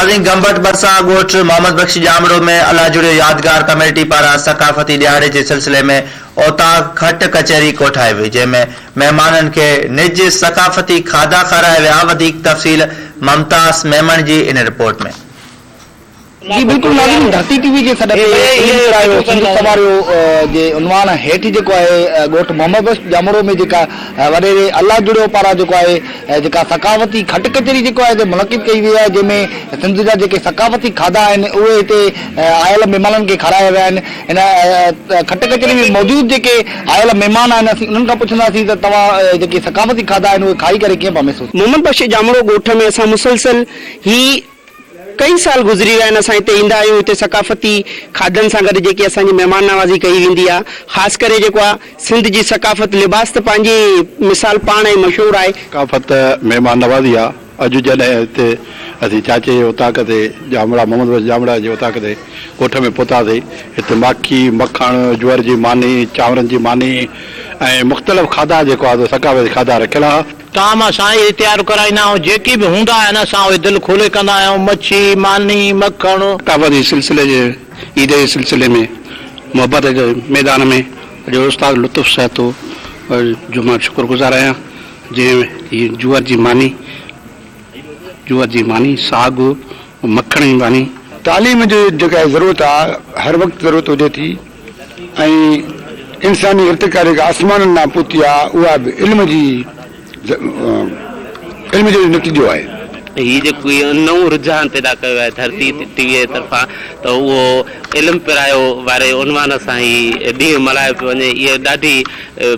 ناظرين گمبٽ ڀرسان ڳوٺ محمد بخش ڄامڙو ۾ الله جڙيو يادگار ڪميٽي پاران ثقافتي ڏهاڙي جي سلسلي ۾ اوطاق کٽ ڪچهري ڪوٺائي وئي جنهن ۾ مهمانن کي نج ثقافتي کاڌا کارايا ويا وڌيڪ تفصيل ممتاز ميمڻ جي ان رپورٽ ۾. جي بلڪل ناظرين ڌرتي ٽي وي جي سڏ تي علم پرايو سنڌ سنواريو جي عنوان هيٺ جيڪو آهي ڳوٺ محمد بخش ڄامڙو ۾ جيڪا وڏيري الله جڙيو پاران جيڪو آهي جيڪا ثقافتي کٽ ڪچهري جيڪو آهي هتي منعقد ڪئي وئي آهي جنهن ۾ سنڌ جا جيڪي ثقافتي کاڌا آهن اهي هتي آيل مهمانن کي کارايا ويا آهن هن کٽ ڪچهري ۾ موجود جيڪي آيل مهمان آهن اسين انهن کان پڇنداسين ته توهان جيڪي ثقافتي کاڌا آهن اهي کائي ڪري ڪيئن پيا محسوس محمد بخش ڄامڙو ڳوٺ ۾ اسان مسلسل هي ڪئي سال گذري ويا آهن اسان هتي ايندا آهيون هتي ثقافتي کاڌن سان گڏ جيڪي اسان جي مهمان نوازي ڪئي ويندي آهي خاص ڪري جيڪو آهي سنڌ جي ثقافت لباس ته پنهنجي مثال پاڻ ۽ مشهور آهي. ثقافت مهمان نوازي آهي اڄ جڏهن هتي اسين چاچي جي اوطاق تي ڄامڙا محمد بخش ڄامڙا جي اوطاق تي ڳوٺ ۾ پهتاسين هتي ماکي مکڻ جوئر جي ماني چانورن جي ماني ۽ مختلف کاڌا جيڪو آهي سو ثقافتي کاڌا رکيل هئا. طعام اسان اهي تيار ڪرائيندا آهيون، جيڪي به هوندا آهن اسان اهي دل کولي ڪندا آهيون، مڇي، ماني، مکڻ. ثقافت جي سلسلي جي عيد جي سلسلي ۾ محبت جي ميدان ۾ اڄ استاد لطف سهتو جو مان شڪر گذار آهيان جنهن هي جوئر جي ماني جوئر جي ماني ساڳ مکڻ جي ماني. تعليم جي جيڪا ضرورت آ هر وقت ضرورت هجي ٿي ۽ انساني ارتقا جيڪا آسمانن ڏانهن پهتي آ اها به علم جي علم جو نتيجو آهي. هي جيڪو نئون رجحان پيدا ڪيو آهي ڌرتي ٽي وي جي طرفان ته اهو علم پرايو واري عنوان سان هي ڏينهن ملهايو پيو وڃي اها ڏاڍي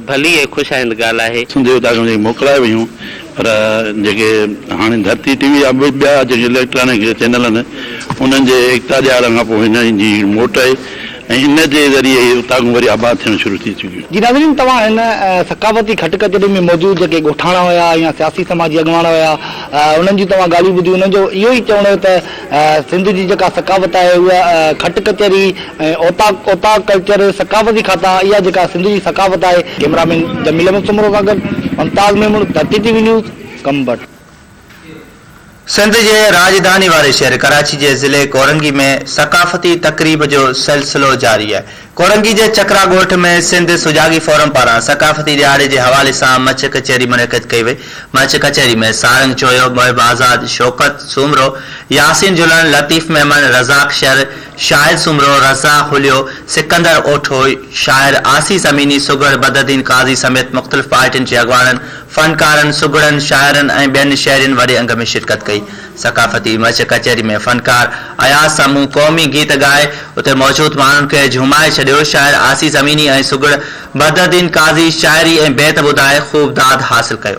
ڀلي ۽ خوش آئند ڳالهه آهي. سنڌ جي اوطاق ۾ جيڪي موڪلائي ويون پر جيڪي هاڻي ڌرتي ٽي وي يا ٻيا جيڪي اليڪٽرانڪ چينل آهن انهن جي ايڪتا ڏيارڻ کان پوء هن جي موٽ آئي ۽ ان جي ذريعي هي اوطاقون وري آباد ٿيڻ شروع ٿي چڪيون. جي ناظرين توهان هن ثقافتي کٽ ڪچهري ۾ موجود جيڪي ڳوٺاڻا هيا يا سياسي سماجي اڳواڻ هيا انهن جون توهان ڳالهيون ٻڌيون انهن جو اهو ئي چوڻ هيو ته سنڌ جي جيڪا ثقافت آهي اها کٽ ڪچهري ۽ اوطاق اوطاق ڪلچر ثقافتي کاتا اها جيڪا سنڌ جي ثقافت آهي. ڪئميرا مين جميل احمد سومرو سان گڏ Mumtaz Memon Dharti T V news Gambat. Sindh جي راڄڌاني واري شهر ڪراچي جي ضلعي ڪورنگي ۾ ثقافتي تقريب جو سلسلو جاري آهي. ڪورنگي جي چڪرا ڳوٺ ۾ سنڌ سجاڳي فورم پاران ثقافتي ڏهاڙي جي حوالي سان مچ ڪچهري منعقد ڪئي وئي. مچ ڪچهري ۾ سارنگ چويو، محب آزاد، شوڪت سومرو، ياسين جهلڻ، لطيف ميمڻ، رزاق شر، شاهد سومرو، رزاق هليو، سڪندر اوٺو، شاعر آسيس اميني، سگهڙ بدرالدين قاضي سميت مختلف پارٽين جي اڳواڻن، فنڪارن، سگهڙن، شاعرن ۽ ٻين شهرين وڏي انگ ۾ شرڪت ڪئي. ثقافتي مچ ڪچهري ۾ فنڪار اياز سمون قومي گيت ڳائي اتي موجود ماڻهن کي جهومائي ڇڏيو. شاعر آسيس اميني ۽ سگهڙ بدرالدين قاضي شاعري ۽ بيت ٻڌائي خوب داد حاصل ڪيو.